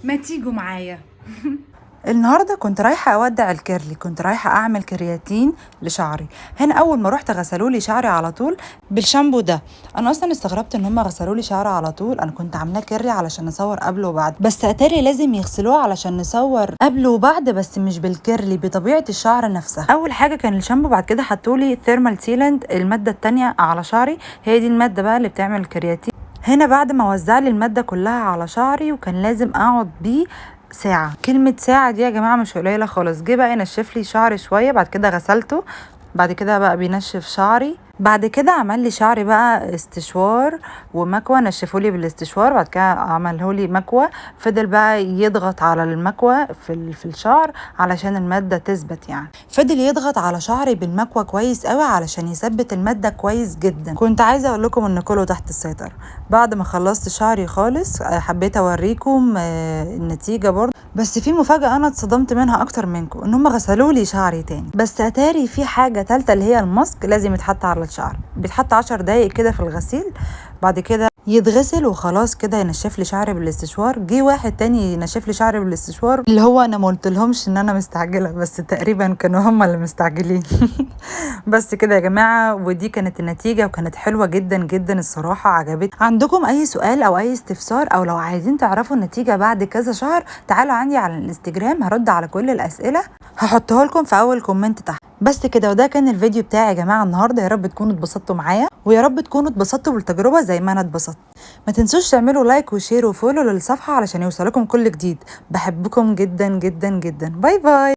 ما تيجوا معايا. النهارده كنت رايحة اودع ال curly، كنت رايحة اعمل كرياتين لشعري. هنا اول ما رحت غسلوا لي شعري على طول بالشامبو ده. انا اصلا استغربت ان هم غسلوا لي شعري على طول، انا كنت عاملاه curly علشان نصور قبل وبعد، بس اتاري لازم يغسلوه علشان نصور قبل وبعد، بس مش بال curly، بطبيعة الشعر نفسها. اول حاجة كان الشامبو، بعد كده حطوا لي thermal sealant، المادة الثانية على شعري، هي دي المادة بقى اللي بتعمل الكرياتين. هنا بعد ما وزع لي المادة كلها على شعري، وكان لازم اقعد بيه ساعة. كلمة ساعة دي يا جماعة مش قليلة خالص. جه بقى ينشف لي شعري شوية، بعد كده غسلته، بعد كده بقى بينشف شعري، بعد كده عمل لي شعري بقى استشوار ومكوى، نشفه لي بالاستشوار، بعد كده عمله لي مكوى، فضل بقى يضغط على المكوى في الشعر علشان المادة تثبت يعني. فضل يضغط على شعري بالمكوى كويس قوي علشان يثبت المادة كويس جدا. كنت عايزة اقول لكم ان كله تحت السيطرة. بعد ما خلصت شعري خالص، حبيت اوريكم النتيجة برضه، بس في مفاجأة انا اتصدمت منها اكتر منكم، ان هم غسلوا لي شعري تاني. بس اتاري في حاجة تالتة اللي هي الماسك لازم يتحط على الشعر، بيتحط 10 دقايق كده في الغسيل، بعد كده يتغسل وخلاص كده ينشف لي شعري بالاستشوار. جه واحد تاني ينشف لي شعري بالاستشوار، اللي هو انا ما قلتلهمش ان انا مستعجلة، بس تقريبا كانوا هم اللي مستعجلين. بس كده يا جماعة، ودي كانت النتيجة، وكانت حلوة جدا جدا الصراحة، عجبتني. عندكم اي سؤال او اي استفسار، او لو عايزين تعرفوا النتيجة بعد كذا شهر، تعالوا عندي على الانستجرام، هرد على كل الاسئلة، هحطه لكم في اول comment تحت. بس كده، وده كان الفيديو بتاعي يا جماعة النهارده. يا رب تكونوا اتبسطتوا معايا، ويا رب تكونوا اتبسطتوا بالتجربة زي ما انا اتبسطت. ما تنسوش تعملوا like و share و follow للصفحه علشان يوصلكم كل جديد. بحبكم جدا جدا جدا. bye bye.